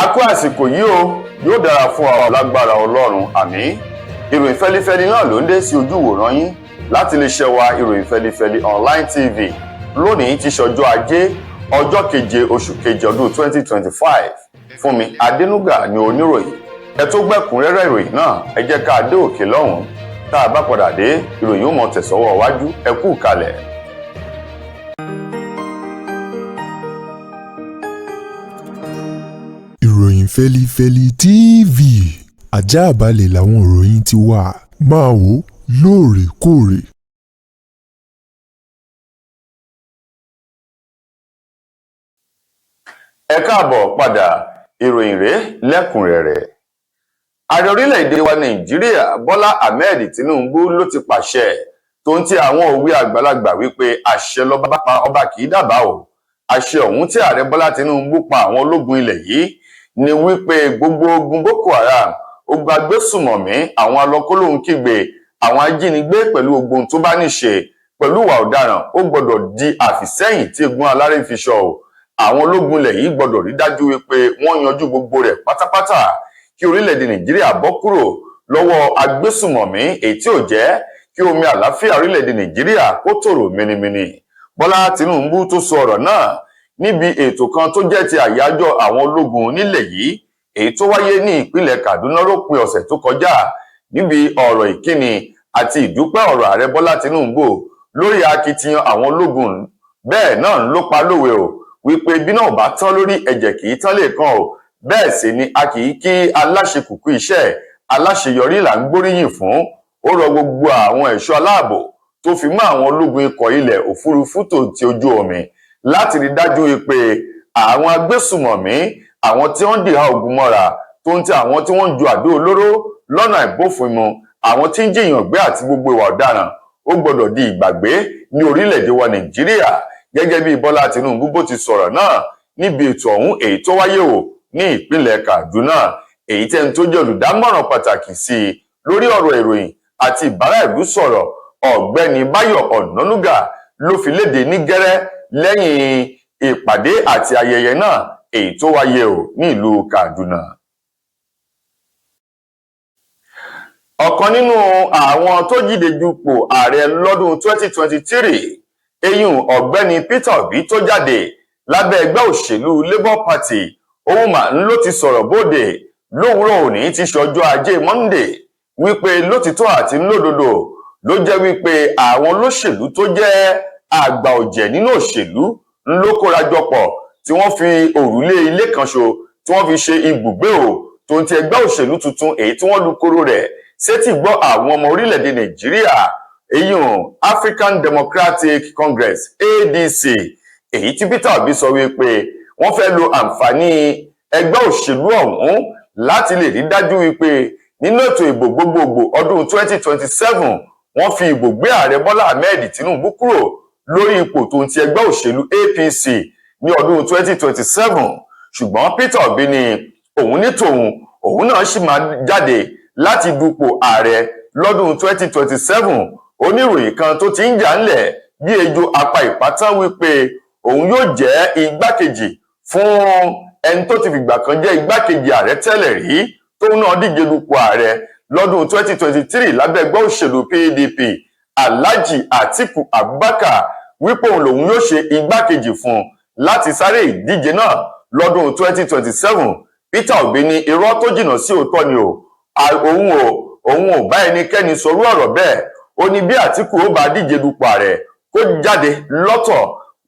A kú àsìkò yìí o, yóò dára fún ọ lágbára Ọlọ́run, àmín. Ìròyìn fẹlifẹli náà ló ń dé sí ojú ìwòran yín láti lè ṣe wa Ìròyìn Fẹlifẹli Online TV. Lónìí ti ṣọjọ́ Ajé, ọjọ́ 7 oṣù 7 ọdún 2025. Fúnmi Adénúgà ni oníròyìn. Ẹ tó gbẹ̀kúnrẹ́rẹ́ ìròyìn náà, ẹ jẹ́ ká dé òkè lọ́hùn-ún. Tá a bá padà dé, ìròyìn ó mọ tẹ̀sọ́wọ́ wájú. Ẹ kú kalẹ̀. Ìròyìn Fẹ́lifẹ́li TV, àjààbalẹ̀ làwọn ìròyìn ti wà, máa wò lóòrèkóòrè. Ẹ káàbọ̀ padà, ìròyìn rèé lẹ́kùnrẹ́rẹ́. Ààrẹ orílẹ̀-èdè wa Nàìjíríà Bọ́lá Ahmed Tinubu ló ti pàṣẹ tó ń ti àwọn òwe àgbàlagbà wípé àṣẹ lọ́ba pa, ọba kì í dábàá o. Àṣẹ ọ̀hún tí ààrẹ Bọ́lá Tinubu pa àwọn ológun ilẹ̀ yìí ni wípé gbogbo ogun Boko Haram, ogun agbésùmọ̀mí, àwọn alọ́kólóhùn kígbe, àwọn ajínigbé pẹ̀lú ogun tó bá níṣe pẹ̀lú ìwà ọ̀daràn, ó gbọ́dọ̀ di àfìsẹ́yìn tí egun aláré fi ṣọ o. Àwọn ológun ilẹ̀ yìí gbọ́dọ̀ rí dájú wípé wọ́n yanjú gbogbo rẹ̀ pátápátá kí orílẹ̀-èdè Nàìjíríà bọ́ kúrò lọ́wọ́ agbésùmọ̀mí, èyí tí ò jẹ́ kí omi àlàáfíà orílẹ̀-èdè Nàìjíríà kó tòrò minimini. Bọ́lá Tinubu tó sọ ọ̀rọ̀ náà níbi ètò kan tó jẹ́ ti àyájọ́ àwọn ológun nílẹ̀ yìí, èyí tó wáyé ní ìpínlẹ̀ Kaduna lópin ọ̀sẹ̀ tó kọjá, níbi ọ̀rọ̀ ìkíni àti ìdúpẹ́ ọ̀rọ̀ ààrẹ Bọ́lá Tinubu lórí akitiyan àwọn ológun. Bẹ́ẹ̀ náà ló pa lówe o wípé bí náà bá tán lórí, ẹ̀jẹ̀ kì í tán lè kàn o. Bẹ́ẹ̀ sì ni a kì í kí aláṣekùkú iṣẹ́, aláṣeyọrí là ń gbóríyìn fún. Ó rọ gbogbo àwọn ẹ̀ṣọ́ aláàbò tó fi mọ́ àwọn ológun ikọ̀ ilẹ̀ òfurufú tó ti ojú omi láti rí dájú pé àwọn agbésùmọ̀mí, àwọn tí wọ́n dìhà ogun mọ́ra, tó ń tẹ àwọn tí wọ́n ń ju àdó olóró lọ́nà ìbófinmu, àwọn tí ń jìyàn gbé àti gbogbo ìwà ọ̀daràn, ó gbọ́dọ̀ di ìgbàgbé ní orílẹ̀-èdè wa Nàìjíríà. Gẹ́gẹ́ bí Bọ́lá Tinubu bó ti sọ̀rọ̀ náà níbi ètò ọ̀hún èyí tó wáyé o ní ìpínlẹ̀ Kaduna, èyí tẹ́ni tó jẹ́ olùdámọ̀ràn pàtàkì sí i lórí ọ̀rọ̀ ìròyìn àti ìbára ìlú sọ̀rọ̀, Ọ̀gbẹ́ni Báyọ̀ Ọ̀nànúgà, ló fi léde ní gẹ́rẹ́ lẹ́yìn ìpàdé àti ayẹyẹ náà èyí tó wáyé o ní ìlú Kaduna. Ọ̀kan nínú àwọn tó jíde dupò ààrẹ lọ́dún 2023, eyín Ọ̀gbẹ́ni Peter Obi tó jáde lábẹ́ ẹgbẹ́ òṣèlú Labour Party, òun mà ń ló ti sọ̀rọ̀ bóde lówùúrọ̀ òní ti ṣọjọ́ Ajé Monday wípé lótìtọ́ àti lódodo ló jẹ́ wípé àwọn olóṣèlú tó jẹ́ àgbà ọ̀jẹ̀ nínú òṣèlú ló kóra jọpọ̀ tí wọ́n fi òrùlé ilé kan ṣo tí wọ́n fi ṣe ibùgbé o, tó ń ti ẹgbẹ́ òṣèlú tuntun èyí tí wọ́n lu koro rẹ̀ sétí gbọ́ àwọn ọmọ orílẹ̀-èdè Nàìjíríà, èyí African Democratic Congress, ADC, èyí tí Peter Obi sọ wípé wọ́n fẹ́ lo àǹfààní ẹgbẹ́ òṣèlú ọ̀hún láti lè rí dájú wípé nínú ètò ìbò gbogbogbò ọdún 2027, wọ́n fi ìbò gbé ààrẹ Bọ́lá Ahmed Tinubu kúrò lórí ipò tó ń ti ẹgbẹ́ òṣèlú APC ní ọdún 2027. Ṣùgbọ́n Peter Obi ní òun ní tòun, òun náà sì máa jáde láti dupò ààrẹ lọ́dún 2027. Oníròyìn kan tó ti ń jà ńlẹ̀ bí ejò apá ìpátán wípé òun yóò jẹ́ igbákejì fún ẹni tó ti fìgbà kan jẹ́ igbákejì ààrẹ tẹ́lẹ̀ rí, tóun náà díje dupò ààrẹ lọ́dún 2023 lábẹ́ ẹgbẹ́ òṣèlú PDP, Alhaji Atiku Abubakar, wípé òun lòun yóò ṣe igbákejì fún láti sáré ìdíje náà lọ́dún 2027. Peter Obi ní irọ́ tó jìnnà sí òótọ́ ni o, òun ò bá ẹnikẹ́ni sọrú ọ̀rọ̀ bẹ́ẹ̀. Ó ní bí Àtíkù ó bá díje dupò ààrẹ, kó jáde lọ́tọ̀,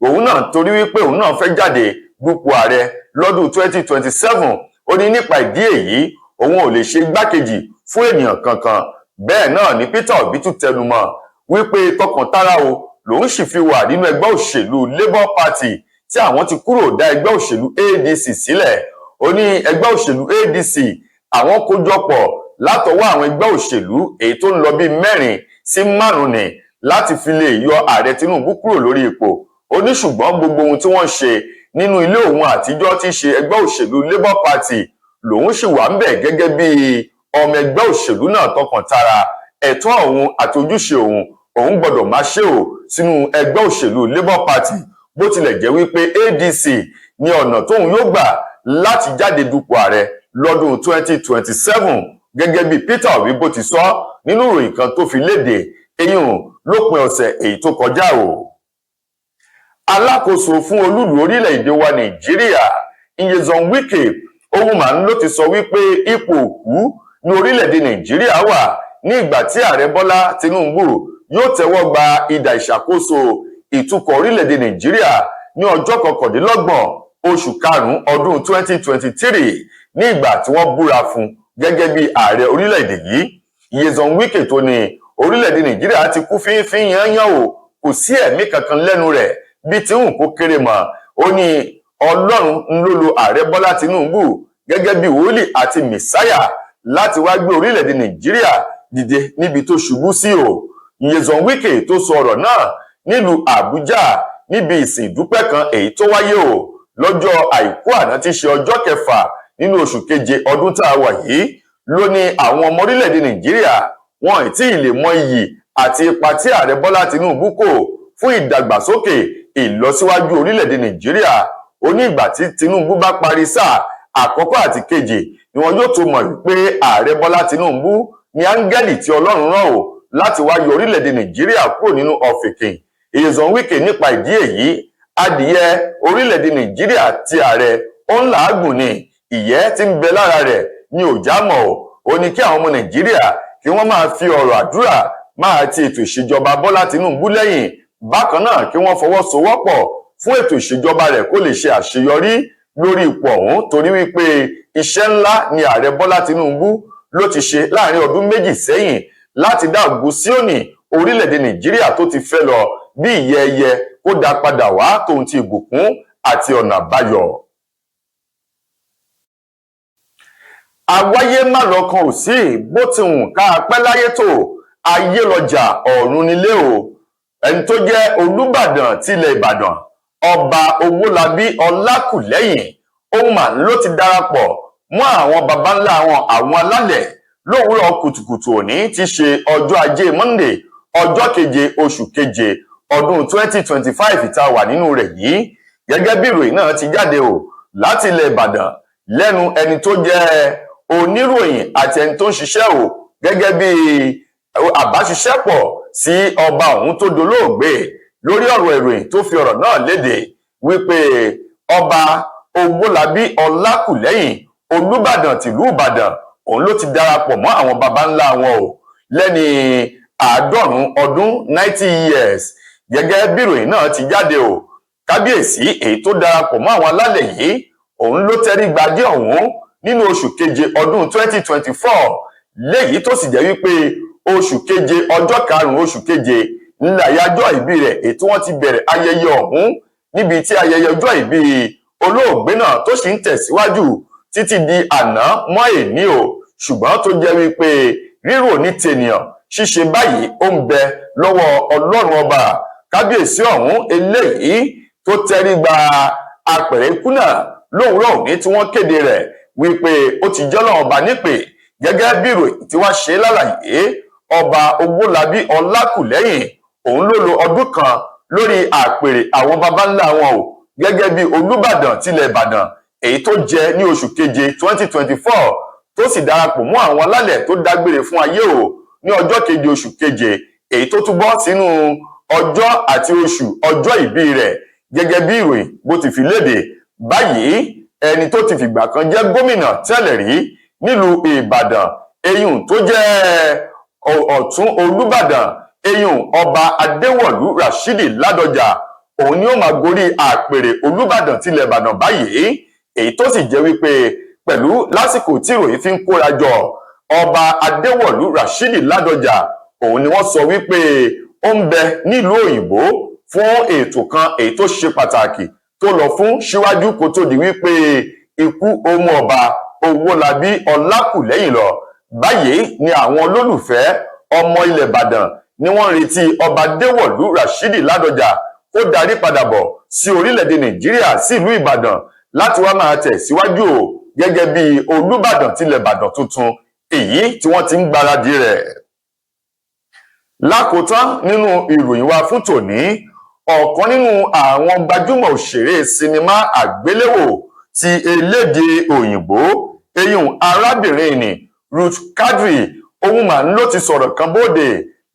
òun náà torí wípé òun náà fẹ́ jáde dupò ààrẹ lọ́dún 2027. Ó ní nípa ìdí èyí, òun ò lè ṣe igbákejì fún ènìyàn kankan. Bẹ́ẹ̀ náà ni Peter Obi tún tẹnumọ́ wípé tọkàntara o lòun sì fi wà nínú ẹgbẹ́ òṣèlú Labour Party tí àwọn ti kúrò dá ẹgbẹ́ òṣèlú ADC sílẹ̀. Ó ní ẹgbẹ́ òṣèlú ADC àwọn kójọpọ̀ látọwọ́ àwọn ẹgbẹ́ òṣèlú èyí tó ń lọ bíi 4 sí 5 ní láti fi lè yọ ààrẹ Tinubu kúrò lórí ipò. Ó ní ṣùgbọ́n gbogbo ohun tí wọ́n ṣe nínú ilé òun àtijọ́ tí ṣe ẹgbẹ́ òṣèlú Labour Party, lòun sì wà ń bẹ̀ gẹ́gẹ́ bí ọmọ ẹgbẹ́ òṣèlú náà tọkàntara. Ẹ̀tọ́ òun àti ojúṣe òun, òun gbọ́dọ̀ máa ṣe ò sínú ẹgbẹ́ òṣèlú Labour Party, bó tilẹ̀ jẹ́ wípé ADC ní ọ̀nà tóun yóò gbà Láti jáde dupò ààrẹ lọ́dún 2027, gẹ́gẹ́ bí Peter Obi bó ti sọ nínú ìròyìn kan tó fi léde eyín lópin ọ̀sẹ̀ èyí tó kọjá o. Alákòóso fún olúùlú orílẹ̀-èdè wa Nàìjíríà, Nyesom Wike, ohun màá ló ti sọ wípé ipò òkú ní orílẹ̀-èdè Nàìjíríà wà ní ìgbà tí Ààrẹ Bọ́lá Tinubu yóò tẹ́wọ́ gba idà ìṣàkóso ìtukọ̀ orílẹ̀-èdè Nàìjíríà ní ọjọ́ 29 oṣù karùn-ún ọdún 2023, ní ìgbà tí wọ́n búra fún gẹ́gẹ́ bí ààrẹ orílẹ̀-èdè yìí. Nyesom Wike tó ní orílẹ̀-èdè Nàìjíríà ti kú fínfín yányán o, kò sí ẹ̀mí kankan lẹ́nu rẹ̀ bí tí ń kó kéré mọ́. Ó ní Ọlọ́run ń ló lo Ààrẹ Bọ́lá Tinubu gẹ́gẹ́ bí wòlíì àti mẹ̀sáyà láti wá gbé orílẹ̀-èdè Nàìjíríà dìde níbi tó ṣubú sí o. Nyesom Wike tó sọ ọ̀rọ̀ náà nílùú Àbújá níbi ìsìn ìdúpẹ́ kan èyí tó wáyé o lọ́jọ́ Àìkú àná, tí ṣe ọjọ́ 6 nínú oṣù keje ọdún tá a wà yìí, ló ní àwọn ọmọ orílẹ̀-èdè Nàìjíríà wọn ì tí ì lè mọ iyì àti ipa tí Ààrẹ Bọ́lá Tinubu kó fún ìdàgbàsókè, ìlọsíwájú orílẹ̀-èdè Nàìjíríà. Ó ní ìgbà tí Tinubu bá parí sáà àkọ́kọ́ àti kejì ni wọn yóò tó mọ̀ wípé Ààrẹ Bọ́lá Tinubu ní áńgẹ́lì tí Ọlọ́run rán o láti wá yọ orílẹ̀-èdè Nàìjíríà kúrò nínú ọ̀fìnkìn. Nyesom Wike nípa ìdí èyí, adìyẹ orílẹ̀-èdè Nàìjíríà ti ààrẹ ó ń làágùn ni, ìyẹ́ tí ń bẹ lára rẹ̀ ní òjá mọ̀. Ó ní kí àwọn ọmọ Nàìjíríà kí wọ́n máa fi ọ̀rọ̀ àdúrà máa ti ètò ìṣèjọba Bọ́lá Tinubu lẹ́yìn. Bákan náà, kí wọ́n fọwọ́sowọ́pọ̀ fún ètò ìṣèjọba rẹ̀ kó lè ṣe àṣeyọrí lórí ipò ọ̀hún, torí wípé iṣẹ́ ńlá ni Ààrẹ Bọ́lá Tinubu ló ti ṣe láàrin ọdún 2 sẹ́yìn láti dá ògo Síónì orílẹ̀-èdè Nàìjíríà tó ti fẹ́ lọ bí ìyẹ́ ẹyẹ kó dá padà wá tóun ti ìbùkún àti ọ̀nà àbáyọ. Àwáyé má lọ́kàn ò sí, bó ti wùn ká pẹ́ láyé tó, ayé lọ́jà, ọ̀run nílé o. Ẹni tó jẹ́ Olúbàdàn tilẹ̀ Ìbàdàn, Ọba Owólabí Ọlákùlẹ́yìn, ohun mà ló ti darapọ̀ mọ́ àwọn baba ńlá àwọn alálẹ̀ lówùúrọ̀ kùtùkùtù òní ti ṣe ọjọ́ Ajé Monday, ọjọ́ 7 oṣù keje ọdún 2025 tá a wà nínú rẹ̀ yìí, gẹ́gẹ́ bí ìròyìn náà ti jáde o láti ilẹ̀ Ìbàdàn lẹ́nu ẹni tó jẹ́ oníròyìn àti ẹni tó ń ṣiṣẹ́ o gẹ́gẹ́ bí àbáṣiṣẹ́pọ̀ sí ọba ọ̀hún tó dolóògbé lórí ọ̀rọ̀ ìròyìn, tó fi ọ̀rọ̀ náà léde wípé Ọba Owólabí Ọlákùlẹ́yìn, Olúbàdàn tìlú Ìbàdàn, òun ló ti darapọ̀ mọ́ àwọn baba ńlá wọn o lẹ́ni 90 ọdún, 90 years, gẹ́gẹ́ bí ìròyìn náà ti jáde o. Kábíyèsí èyí tó darapọ̀ mọ́ àwọn alálẹ̀ yìí, òun ló tẹ́rí gbadé ọ̀hún nínú oṣù keje ọdún 2024, léyìí tó sì jẹ́ wípé oṣù keje, ọjọ́ 5 oṣù keje ńlá àyájọ́ ìbí rẹ̀, èyí tí wọ́n ti bẹ̀rẹ̀ ayẹyẹ ọ̀hún, níbi tí ayẹyẹ ọjọ́ ìbí olóògbé náà tó sì ń tẹ̀síwájú títí di àná mọ́ èní o. Ṣùgbọ́n tó jẹ́ wípé rírò ní tènìyàn, ṣíṣe báyìí ó ń bẹ lọ́wọ́ Ọlọ́run Ọba. Kábíyèsí ọ̀hún eléyìí tó tẹrí gba apẹ̀rẹ̀ ikú náà lówùúrọ̀ òní tí wọ́n kéde rẹ̀ wípé ó ti jẹ́ Ọlọ́run Ọba nípè, gẹ́gẹ́ bí ìròyìn tí wàá ṣe lálàyé, Ọba Owólabí Ọlákùlẹ́yìn òun ló lo ọdún 1 lórí àpèrè àwọn baba ńlá wọn o gẹ́gẹ́ bí Olúbàdàn tilẹ̀ Ìbàdàn, èyí tó jẹ ní oṣù keje 2024, tó sì darapọ̀ mọ́ àwọn alálẹ̀ tó dágbére fún ayé o ní ọjọ́ 7 oṣù keje, èyí tó túbọ̀ sínú ọjọ́ àti oṣù ọjọ́ ìbí rẹ̀, gẹ́gẹ́ bí ìròyìn bó ti fi léde báyìí. Ẹni tó ti fìgbà kan jẹ́ gómìnà tẹ́lẹ̀ rí nílùú Ìbàdàn, eyín tó jẹ́ ọ̀tún Olúbàdàn, eyín Ọba Adéwọ̀lú Rashidi Ládọjà, òun ni ó máa gorí àpèrè Olúbàdàn tilẹ̀ Ìbàdàn báyìí, èyí tó sì jẹ́ wípé pẹ̀lú lásìkò tí ìròyìn fi ń kóra jọ, Ọba Adéwọ̀lú Rashidi Ládọjà òun ni wọ́n sọ wípé ó ń bẹ nílùú òyìnbó fún ètò kan èyí tó ṣe pàtàkì tó lọ fún síwájú kó tó di wípé ikú ó mú Ọba Owólabí Ọlákùlẹ́yìn lọ. Báyìí ni àwọn olólùfẹ́ ọmọ ilẹ̀ Ìbàdàn ni wọ́n ń retí Ọba Adéwọ̀lú Rashidi Ládọjà kó darí padà bọ̀ sí orílẹ̀-èdè Nàìjíríà, sí ìlú Ìbàdàn, láti wá máa tẹ̀ síwájú o gẹ́gẹ́ bí Olúbàdàn tilẹ̀ Ìbàdàn tuntun èyí tí wọ́n ti ń gbáradì rẹ̀. Lákòótán nínú ìròyìn wa fún tòní, ọ̀kan nínú àwọn gbajúmọ̀ òṣèré sinimá àgbéléwò Ti elédè òyìnbó, eyín arábìnrin ní Ruth Kadri, òun mà ń ló ti sọ̀rọ̀ kan bóde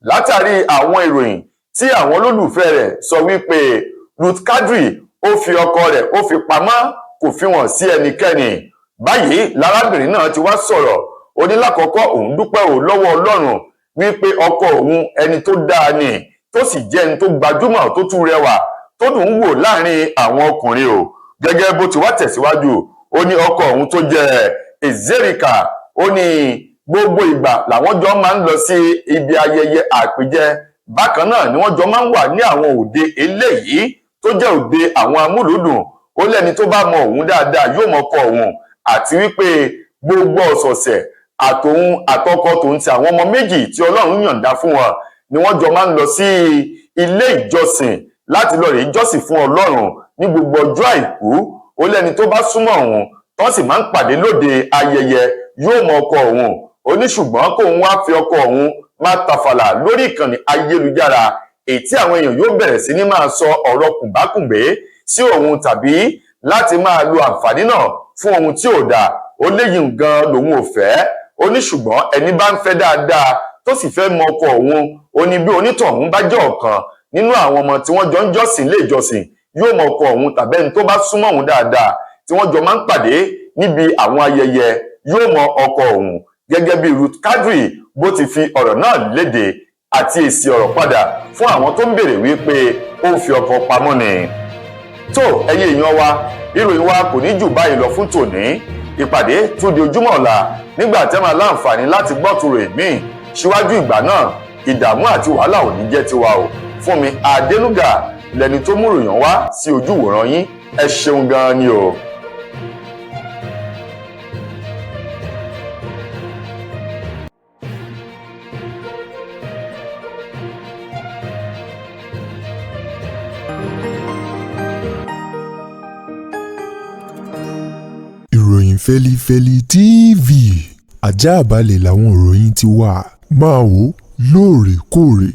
látàrí àwọn ìròyìn tí àwọn olólùfẹ́ rẹ̀ sọ wípé Ruth Kadri ó fi ọkọ rẹ̀ ó fi pamọ́, kò fi wọ́n sí ẹnikẹ́ni. Báyìí lárábìnrin náà ti wá sọ̀rọ̀. Ó ní lákọ̀ọ́kọ́, òun dúpẹ́ ò lọ́wọ́ Ọlọ́run wípé ọkọ òun, ẹni tó dáa ni, tó sì jẹ́ ẹni tó gbajúmọ̀, tó tún rẹwà, tó dùn ún wò láàrin àwọn ọkùnrin o. Gẹ́gẹ́ bó ti wá tẹ̀síwájú, ó ní ọkọ òun tó jẹ́ Ezerika, ó ní gbogbo ìgbà làwọn jọ máa ń lọ sí ibi ayẹyẹ àpèjẹ. Bákan náà ni wọ́n jọ máa ń wà ní àwọn òde eléyìí tó jẹ́ òde àwọn amúlùúdùn. Ó lẹ́ni tó bá mọ òun dáadáa yóò mọ ọkọ òun, àti wípé gbogbo ọ̀sọ̀ọ̀sẹ̀, àtòun àtọkọ tòun ti àwọn ọmọ méjì tí Ọlọ́run yọ̀ǹda fún wọn ni wọ́n jọ máa ń lọ sí ilé ìjọsìn láti lọ rèé jọ́sìn fún Ọlọ́run ní gbogbo ọjọ́ Àìkú. Ó lẹ́ni tó bá súnmọ́ òun tó sì máa ń pàdé lóde ayẹyẹ yóò mọ ọkọ òun. Ó ní ṣùgbọ́n kóun wá fi ọkọ òun máa tàfàlà lórí ìkànnì ayélujára, èyí tí àwọn èèyàn yóò bẹ̀rẹ̀ sí ní máa sọ ọ̀rọ̀ kùnbákùngbé sí òun tàbí láti máa lo àǹfààní náà fún ohun tí ò dáa, ó léyìí gan lòun ò fẹ́. Ó ní ṣùgbọ́n ẹni bá ń fẹ́ dáadáa, tó sì fẹ́ mọ ọkọ òun, ó ní bí onítọ̀hún bá jẹ́ ọ̀kan nínú àwọn ọmọ tí wọ́n jọ ń jọ́sìn lé ìjọsìn, yóò mọ ọkọ òun, tàbí ẹni tó bá súnmọ́ òun dáadáa tí wọ́n jọ máa ń pàdé níbi àwọn ayẹyẹ yóò mọ ọkọ òun. Gẹ́gẹ́ bí Ruth Kadri bó ti fi ọ̀rọ̀ náà léde àti èsì ọ̀rọ̀ padà fún àwọn tó ń béèrè wípé ó ń fi ọkọ pamọ́ ni. Tó, ẹ̀yin èèyàn wa, ìròyìn wa kò ní jù báyìí lọ fún tòní. Ìpàdé tún di ojúmọ́ ọ̀la nígbà tẹ́ máa láǹfààní láti gbọ́ tòrò ìmíì. Síwájú ìgbà náà, ìdààmú àti wàhálà ò ní jẹ́ tiwa o. Fún mi Adénúgà lẹni tó mú ìròyìn wá sí ojú ìwòran yín. Ẹ ṣeun gan-an ni o. Ìròyìn Fẹ́lifẹ́li TV, ajáàbalẹ̀ làwọn ìròyìn ti wà. Máa wò lóòrèkóòrè.